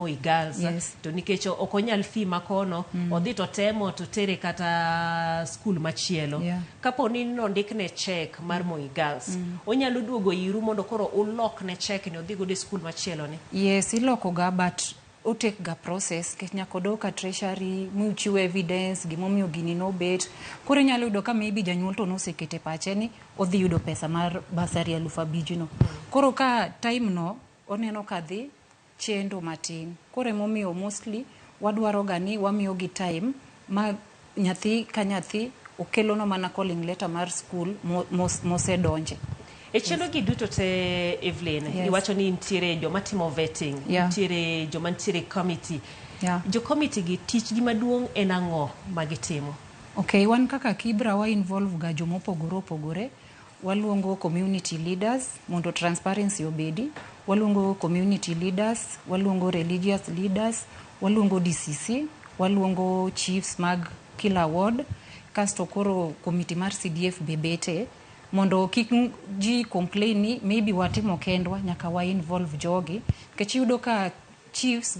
Moi Girls. To nikech ok onyal fee makono, odhi to temo to tere kata skul machielo. Kapo ni nondikne cheque mar Moi Girls, onyalo duogo iru mondo koro ulokne cheque ni odhi godo e skul machielo ni? Yes, iloko ga, but o take ga process nikech nyaka odog ka treasury michiw evidence gimomiyo gini nobet. Koro inyalo yudo ka maybe janyuol to nosekete pache ni odhi yudo pesa mar bursary 5000 no. Koro ka time no oneno ka dhi chendo matin. Koro emomiyo mostly wadwaro ga ni wamiyo gi time ma nyathi ka nyathi okelono mana calling letter mar school mosedonje. E chenro gi duto te, Evelyn, iwacho ni nitiere joma timo vetting, nitiere joma nitiere committee. Jo committee gi, tich gi maduong' en ang'o ma gitimo? Okay, wan kaka Kibra wa involve ga jomopogore opogore. Waluongo community leaders mondo transparency obedi. Waluongo community leaders, waluongo religious leaders, waluongo DCC, waluongo chiefs mag kila ward, kasto koro committee mar CDF be bete mondo kik ji complain ni maybe watimo kendwa. Nyaka wa involve jogi nikech iyudo ka chiefs